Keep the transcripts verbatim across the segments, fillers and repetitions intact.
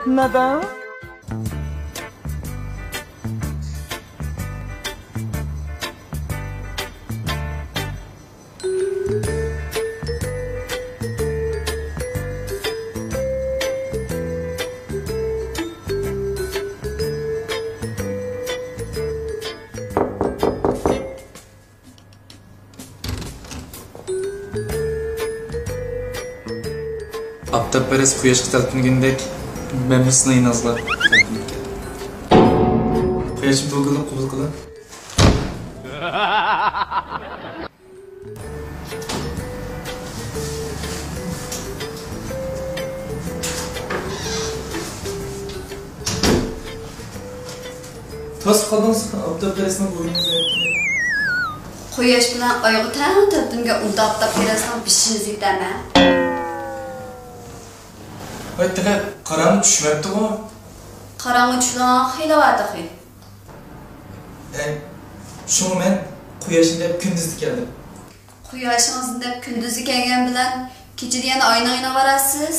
نادان. ئاپتاپپەرەس قۇياشقا تەلپۈنگىنىدەك، مەنمۇ سىلەرنى نازلاپ تەلپۈنۈپ كەلدىم. قۇياشىم، بۇ گۈلنى قوبۇل قىلىڭ. توسۇپ قالدىڭىز، ئاپتاپپەرەسنىڭ بۇ گۈلى. قۇياش بىلەن ئايغا تەڭ تەلپۈنگەن ئۇندا ئاپتاپپەرەسنىڭ بېشىنى ئېزىۋېتەرمەن. ۋاي، تېخى قاراڭغۇ چۈشمەپتىغۇ. قاراڭغۇ چۈشىدىغان خېلى بار تېخى. ئەي، شۇڭا مەن قۇياشنى دەپ كۈندۈزدە كەلدىم. قۇياشىڭىزنى دەپ كۈندۈزدە كەلگەن بىلەن كېچىدە يەنە ئاينىڭ يېنىغا بارارسىز.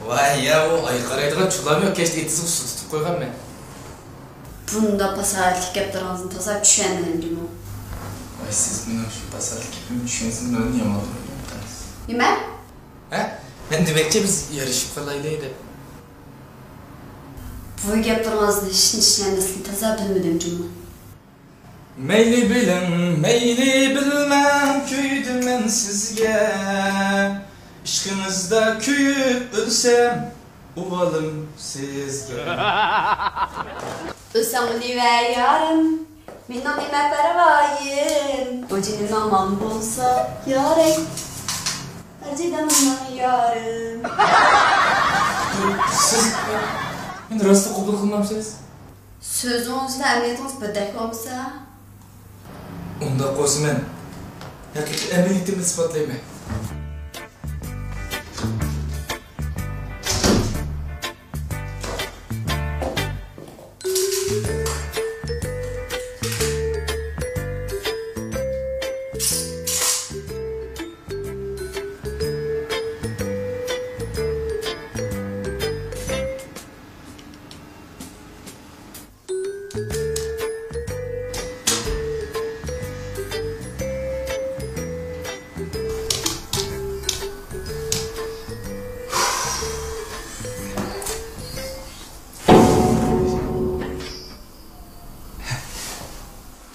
ۋاي يا، ئۇ ئايغا قارايدىغان چۇلام يوق، كەچتە ئېتىزغا سۇ تۇتۇپ قويغانمەن. بۇنداق پاساھەتلىك گەپلىرىڭىزنى تازا چۈشەنمىدىم جۇمۇ. ۋاي، سىز مېنىڭ شۇ پاساھەتلىك گېپىمنى چۈشەنسىڭىز، مەن يامان بولىمەن. نېمە؟ ھە؟ مەن دېمەكچى، بىز يارىشىپ قالايلى دەپ. بۇ گەپلىرىڭىزنى ھېچنى چۈشىنەلمەسلىكنى تازا بىلمىدىم جۇمۇ. مەيلى بىلىڭ، مەيلى بىلمەڭ، كۆيدۈم مەن سىزگە. ئىشقىڭىزدا كۆيۈپ ئۆلسەم، ئۇۋالىم سىزگە. ئۆلسەڭ ئۆلۈۋەر يارىم، مېنىڭ نېمە پەرۋايىم؟ بۇ جېنىمنىڭ ماڭا بولسا يارەي، ئەرزىيدۇ مېنىڭ يارىم. سىز مېنى راستلا قوبۇل قىلمامسىز؟ سۆزىڭىز بىلەن ئەمەلىيىتىڭىز بىردەك بولمىسا. ئۇنداق بولسا مەن ھەقىقىي ئەمەلىيىتىمنى ئىسپاتلايمەن.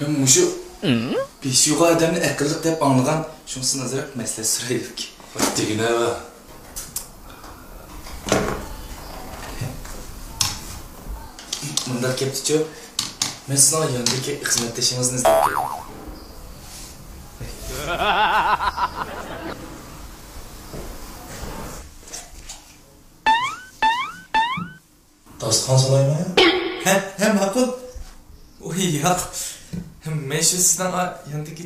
مەن مۇشۇ بېشى يوغان ئادەمنى ئەقىللىق دەپ ئاڭلىغان، شۇڭا سىزدىن ئازراق مەسلىھەت سورايلۇق. دېگىنە. مۇنداق گەپتىچۇ، مەن سىزنىڭ ياندىكى خىزمەتدىشىڭىزنى ئىزدەپ كەلدىم. داستىخان سالايمۇ؟ ھە، ھە، ماقۇل. ئۇي، ياق. مەن شۇ سىزنىڭ ئا-، ياندىكى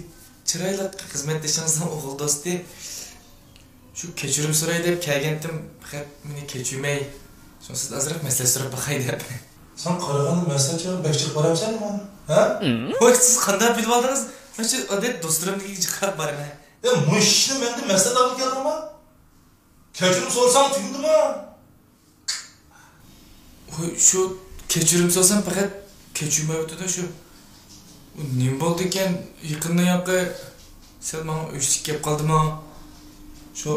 چىرايلىق خىزمەتدىشىڭىزنىڭ ئوغۇل دوستى. شۇ كەچۈرۈم سوراي دەپ كەلگەنتىم، پەقەت مېنى كەچۈرمەي. شۇڭا سىزدىن ئازراق مەسلىھەت سوراپ باقاي دەپ. سەن قارىغاندا مەسلىھەت سوراپ بەك جىق بارامسەن ھە؟ ھە؟ ۋاي، سىز قانداق بىلىۋالدىڭىز؟ مەن شۇ ئادەتتە دوستلىرىمدىكى جىقراق بارىمەن. ئە، مۇشۇ ئىشنى مەندىن مەسلىھەت ئالغىلى كەلدىڭمۇ؟ كەچۈرۈم سورىساڭ تۈگىدىمۇ؟ ۋاي، شۇ كەچۈرۈم سورىسام پەقەت كەچۈرمەيۋاتىدۇ شۇ. ئۇ نېمە بولدىكەن؟ يېقىندىن ياقى سەل ماڭا ئۆچلۈك كەپ قالدىمۇ؟ شۇ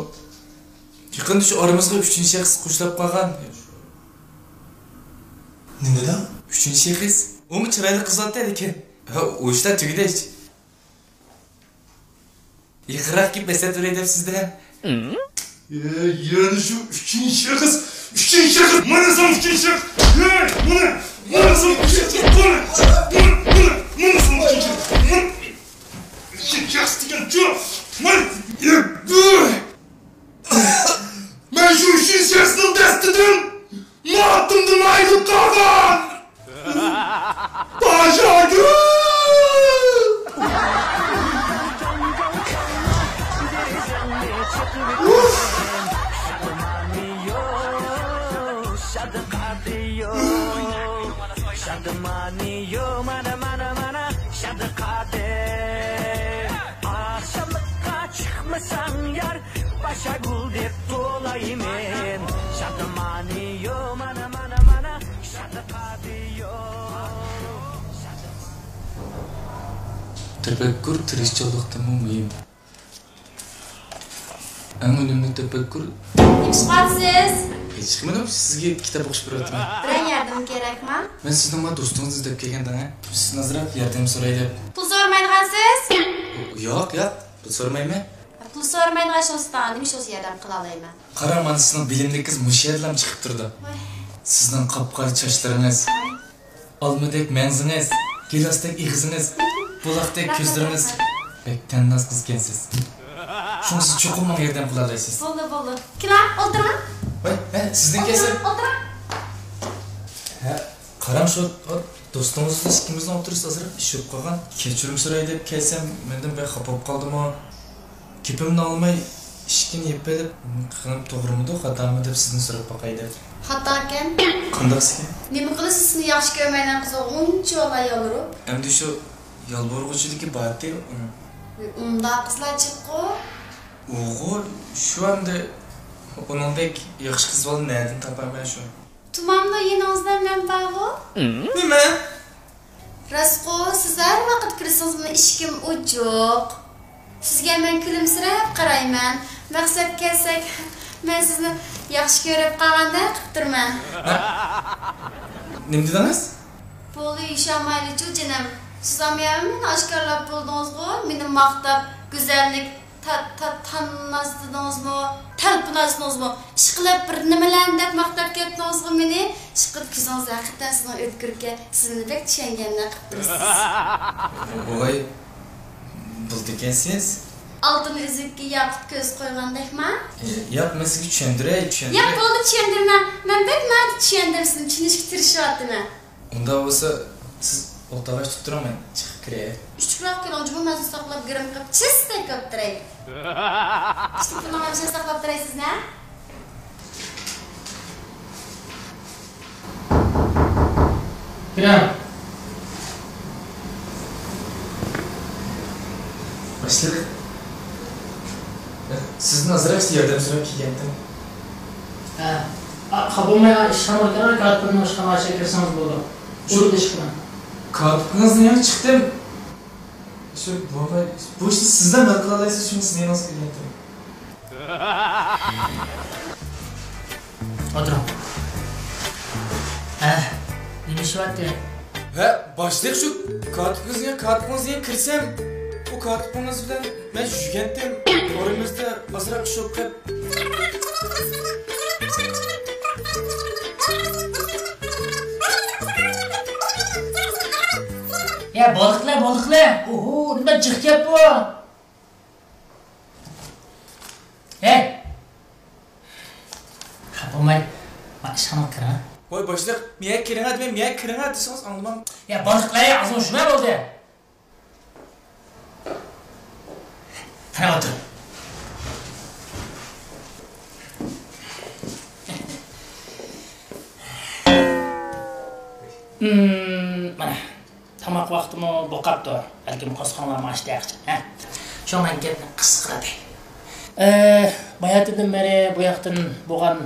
يېقىندا شۇ ئارىمىزغا ئۈچىنچى شەخس قوشۇلۇپ قالغان. نېمە دېدىڭ؟ ئۈچىنچى شەخس. ئۇمۇ چىرايلىق قىز ئاتتى لېكىن. ھە، ئۇ ئىشلار تۈگىدى. يېقىنراق كېلىپ مەسلىھەت بېرەي دەپ سىزدە. يەنە شۇ ئۈچىنچى شەخس، ئۈچىنچى شەخس، مانا ساڭا ئۈچىنچى شەخس. ھەي، مانا، مانا ساڭا ئۈچىنچى شەخس. مانا، مانا، مانا، مانا ساڭا ئۈچىنچى شەخس. مانا، ئۈچىنچى شەخس دېگەنچۇ. مانا، يەبدۇ. مەن شۇ ئۈچىنچى شەخسنىڭ دەستىدىن ماتۇمدىن ئايرىلىپ قالغان. پاشاگۈل! شادمانىيو، شادمانىيو، مانا، مانا، مانا، شادقادىر. ئاخشاملىققا چىقمىساڭ يار، پاشاگۈل دەپ توۋلايمەن. شادمانىيو، مانا، مانا. تەپەككۇر تىرىكچىلىقتىنمۇ مۇھىم. ئەڭ ئۈنۈملۈك تەپەككۇر. نېمە ئىش قىلىۋاتىسىز؟ ھېچقىمىنىڭ، سىزگە كىتاب ئوقۇش بېرىۋاتىمەن. بىرەر ياردىمى كېرەكمۇ؟ مەن سىزنىڭ ما دوستىڭىزنى ئىزدەپ كەلگەندىڭ ھە؟ سىزدىن ئازراق ياردەم سوراي دەپ. پۇل سورىمايدىغانسىز؟ ياق، ياق، پۇل سورىمايمەن. پۇل سورىمايدىغان شۇڭسىتاڭ، نېمە شۇڭسى ياردەم قىلالايمەن. قاراڭ، مانا سىزنىڭ بىلىملىكىڭىز مۇشۇ يەردىلا چىقىپ تۇرىدۇ. ۋاي. سىزنىڭ قاپقارا چاچلىرىڭىز، ۋاي. ئالمىدەك مەڭزىڭىز، گىلاستەك ئېغىزىڭىز، بۇلاقتەك كۆزلىرىڭىز. رەھمەت. بەك تەنناز قىز ئىكەنسىز. شۇڭا سىز چوقۇم ماڭا ياردەم قىلالايسىز. بولدى، بولدى. كېلىڭ، ئولتۇرۇڭ. ۋاي، ھە، سىزدىن كەلسە. ئولتۇرۇڭ، ئولتۇرۇڭ. ھە، قاراڭ، شۇ، ئۇ، دوستىڭىز بىلەن ئىككىمىزنىڭ ئوتتۇرىسىدا ئازراق ئىش بولۇپ قالغان. كەچۈرۈم سوراي دەپ كەلسەم، مەندىن بەك خاپا بولۇپ قالدىمۇ؟ گېپىمنى ئاڭلىماي، ئىشىكىنى يېپىۋېلىپ، «قېنىم، توغرىمىدۇ، خاتامۇ؟» دەپ سىزدىن سوراپ باقاي دەپ. خاتاكەن. قانداقسىكەن؟ نېمە قىلىسىز، سىزنى ياخشى كۆرمەيدىغان قىزغا ئۇنچىۋالا يالۋۇرۇپ؟ ئەمدى شۇ يالۋۇرغۇچىلىكى بارتى ئۇنىڭ. ئۇنداق قىزلار جىققۇ. ئۇغۇ، شۇ ئەمدى ئۇنىڭدەك ياخشى قىز بالا نەدىن تاپاي مەن شۇ؟ تۇماملا يېنىڭىزدا مەن بارغۇ. نېمە؟ راستقۇ، سىز ھەر ۋاقىت كىرسىڭىز مېنىڭ ئىشىكىم ئوچۇق. سىزگە مەن كۈلۈمسىرەپ قارايمەن. مەقسەتكە كەلسەك، مەن سىزنى ياخشى كۆرۈپ قالغاندەك قىلىپ تۇرىمەن. نېمە دېدىڭىز؟ بولدى، يۇشامايلىچۇ جېنىم. سىز ئەمما مېنى ئاشكارىلاپ بولدىڭىزغۇ، مېنى ماختاپ، گۈزەللىك، تا-، تا-، تانناز دېدىڭىزمۇ؟ تەلپۇناز دېدىڭىزمۇ؟ ئىشقىلىپ بىر نېمىلەرنى دەپ ماختاپ كەتتىڭىزغۇ مېنى؟ ئىشقىلىپ كۆزىڭىز ھەقىقەتەن سىزنىڭ ئۆتكۈركەن، سىز مېنى بەك چۈشەنگەندەك قىلىپ تۇرىسىز. ۋاي، بولىدىكەنسىز. ئالتۇن ئۈزۈككە ياقۇت كۆز قويغاندەكما؟ ياق، مەن سىزگە چۈشەندۈرەي، چۈشەندۈرەي. ياق، بولدى، چۈشەندۈرمەڭ. مەن بەك مەنىدە چۈشەندۈرسىن، چۈشىنىشكە تىرىشىۋاتىمەن. ئۇنداق بولسا، سىز ئولتۇرغاچ تۇرۇپ تۇرۇڭ، مەن چىقىپ كىرەي. ئۇچۇقراق كېلىڭ جۇمۇ، مەن ساقلاپ گىرىم قىلىپ چىستەك قىلىپ تۇراي. ئىشتىن پۇلنىڭ ھەمىشە ساقلاپ تۇرايسىز نە؟ كىرىڭ. باشلىق، سىزدىن ئازراق ياردەم سوراپ كەلگەنتىم. ھە. خاپا بولماي، ئىشخانىغا كىرىڭ، كاتىپنىڭ ئىشخانىسىغا كىرسىڭىز بولىدۇ. شۇ ئىشخانا. كاتىپىڭىزنى يەنە چىقتىم. شۇ بولماي، بۇ ئىشنى سىزلا ھەل قىلالايسىز، شۇڭا سىزنى يېنىڭىزغا كەلگەنتىم. ئولتۇرۇڭ. ھە، نېمە ئىش بارتى؟ ھە، باشلىق، شۇ كاتىپىڭىزنى، كاتىپىڭىزنى كىرسەم، ئۇ كاتىپىڭىز بىلەن مەن يۈگەنتىم. ئارىمىزدا ئازراق ئىش بولۇپ قېلىپ. يا، بولدى قىلە، بولدى قىلە. ئوھو، نېمە جىق گەپ بۇ؟ ھەي! خاپا بولماي، ما ئىشخانىغا كىرىڭ. ۋاي باشلىق، مېيەگە كىرىڭە دېمەي، مېيەگە كىرىڭە دېسىڭىز ئاڭلىمام. يا، بولدى قىلە، ئاغزىڭنى ئۇچۇرما بولدى. قاراپ ئولتۇر. مم، مانا. تاماق ۋاقتىمۇ بوقاپتۇ. بەلكىم قورسىقىڭلارمۇ ئاچتى ھە؟ شۇڭا مەن گەپنى قىسقىرىتاي. ئە، باياتىندىن بېرى بۇ ياقتىن بولغان،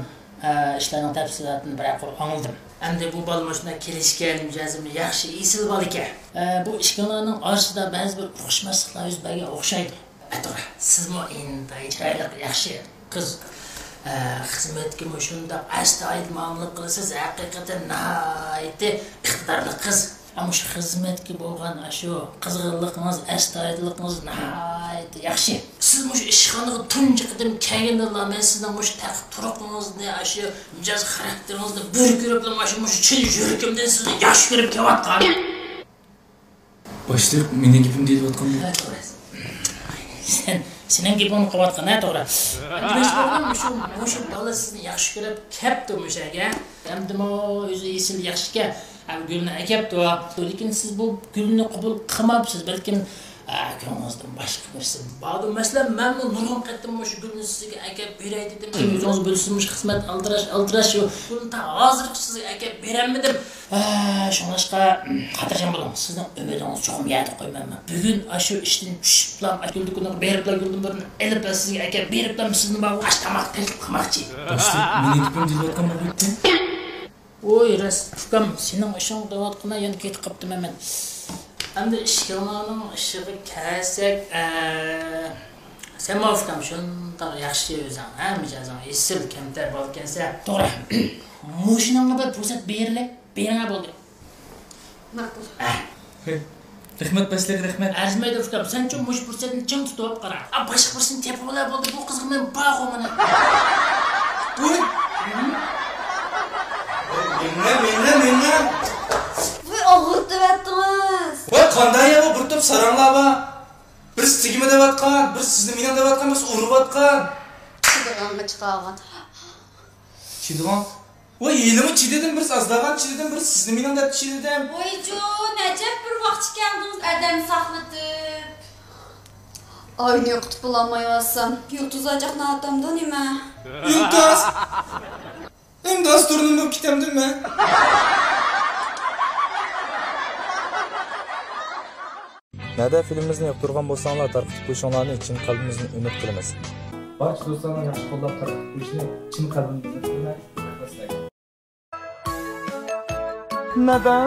ئە، ئىشلارنىڭ تەپسىلاتىنى بىرەر قۇر ئاڭلىدىم. ئەمدى بۇ بالا مۇشۇنداق كېلىشكەن، مىجەزىمۇ ياخشى، ئېسىل بالىكەن. ئە، بۇ ئىككىڭلارنىڭ ئارىسىدا بەزى بىر ئۇقۇشماسلىقلار يۈز بەرگەن ئوخشايدۇ. ئەتۇرا، سىزمۇ ئىنتايىن چىرايلىق، ياخشى قىز. ئە، خىزمەتكىمۇ شۇنداق ئەستايىدىل مۇئامىلە قىلىسىز، ھەقىقەتەن ناھايىتى ئىقتىدارلىق قىز. ئەمما شۇ خىزمەتكە بولغان ئاشۇ قىزغىنلىقىڭىز، ئەستايىدىللىقىڭىز ناھايىتى ياخشى. سىز مۇشۇ ئىشخانىغا تۇنجى قېتىم كەلگەندىلا مەن سىزنىڭ مۇشۇ تەقىپ تۇرقىڭىزنى، ئاشۇ مىجەز خاراكتېرىڭىزنى بىر كۆرۈپلا مۇشۇ، مۇشۇ چىن يۈرىكىمدىن سىزنى ياخشى كۆرۈپ كېلىۋاتقان. باشلىق، مېنىڭ گېپىمنى دېيىلىۋاتقانمۇ؟ ھە، توغرا. سەن، سېنىڭ گېپىڭنى قىلىۋاتقان، ھە، توغرا. مۇشۇ، مۇشۇ بالا سىزنى ياخشى كۆرۈپ كەپتۇ مۇشۇ يەرگە. ئەمدىمۇ ئۆزى ئېسىل ياخشىكەن. ھەم گۈلنى ئەكەپتۇ. لېكىن سىز بۇ گۈلنى قوبۇل قىلماپسىز. بەلكىم، ئە، كۆڭلىڭىزدىن باشقا بىرسى باردۇ. مەسىلەن، مەنمۇ نۇرغۇن قېتىم مۇشۇ گۈلنى سىزگە ئەكەپ بېرەي دېدىم. ئۆزىڭىز بىلىسىز، مۇشۇ خىزمەت ئالدىراش، ئالدىراش شۇ. بۇنى تا ھازىرغىچە سىزگە ئەكەپ بېرەلمىدىم. ئە، شۇڭلاشقا، خاتىرجەم بولۇڭ، سىزنىڭ ئۈمىدىڭىزنى چوقۇم يەردە قويمايمەن. بۈگۈن ئاشۇ ئىشتىن چۈشۈپلا، ئاشۇ گۈلدۈكىنىغا بېرىپلا، گۈلدىن بىرنى ئېلىپلا سىزگە ئەكەپ بېرىپلا، سىزنى ماۋۇ ئاش تاماق تەكلىپ قىلماقچى. دوستۇم، مېنىڭ گېپىم دېيىلىۋاتقان بولۇپتۇ. ۋوي، راست، ئۇكام، سېنىڭ ئىشىڭ دەۋاتقىنا يەنە كېتىپ قاپتىمەن مەن. ئەمدى ئىككىڭلارنىڭ ئىشىغا كەلسەك، ئە، سەن مۇۋاپىقەم، شۇنداق ياخشى ئۆزۈڭ، ھە، مىجەزىڭ ئېسىل، كەمتەر بالىكەنسەن. توغرا. مۇشۇنىڭغا بىر پۇرسەت بېرىلە، بېرىڭە بولدى. ماقۇل. ئە. رەھمەت، باشلىق، رەھمەت. ئەرزىمەيدۇ ئۇكام، سەنچۇ مۇشۇ پۇرسەتنى چىڭ تۇتۇپ قارا. ئا، باشقا بىرسىنى تېپىۋالە بولدى، بۇ قىزغا مەن بارغۇ مانا. ۋوي. مېڭە، مېڭە، مېڭە. ۋوي، ئاغرىتىۋەتتىڭىز. ۋوي، قانداق يا بۇ، بىر توپ ساراڭلار بار. بىرسى تېگىمە دەۋاتقان، بىرسى سىزنى مېنىڭ دەۋاتقان، بىرسى ئۇرۇۋاتقان. چىدىغانغا چىقارغان. چىدىغان؟ ۋاي، ھېلىمۇ چىدىدىم، بىرسى ئازداغان چىدىدىم، بىرسى سىزنى مېنىڭ دەپ چىدىدىم. ۋايجون، ئەجەب بىر ۋاقىت ئىكەندىڭىز ئادەم ساقلىتىپ. ئاينى يوقىتىپ بولالمايۋاتسام، يۇلتۇزلار چاقناۋاتامدۇ نېمە؟ يۇلتۇز! ئەمدى ئاسترونوم بولۇپ كېتەمدىم مەن. نەدە فىلىمىمىزنى ياقتۇرغان بولساڭلار، تارقىتىپ قويۇشۇڭلارنى چىن قەلبىمىزدىن ئۈمىد قىلىمىز. بارچە دوستلارنىڭ ياخشى قوللاپ تارقىتىپ قويۇشىنى چىن قەلبىمدىن ئۈمىد قىلىمەن. رەھمەت سىلەرگە. نەدە؟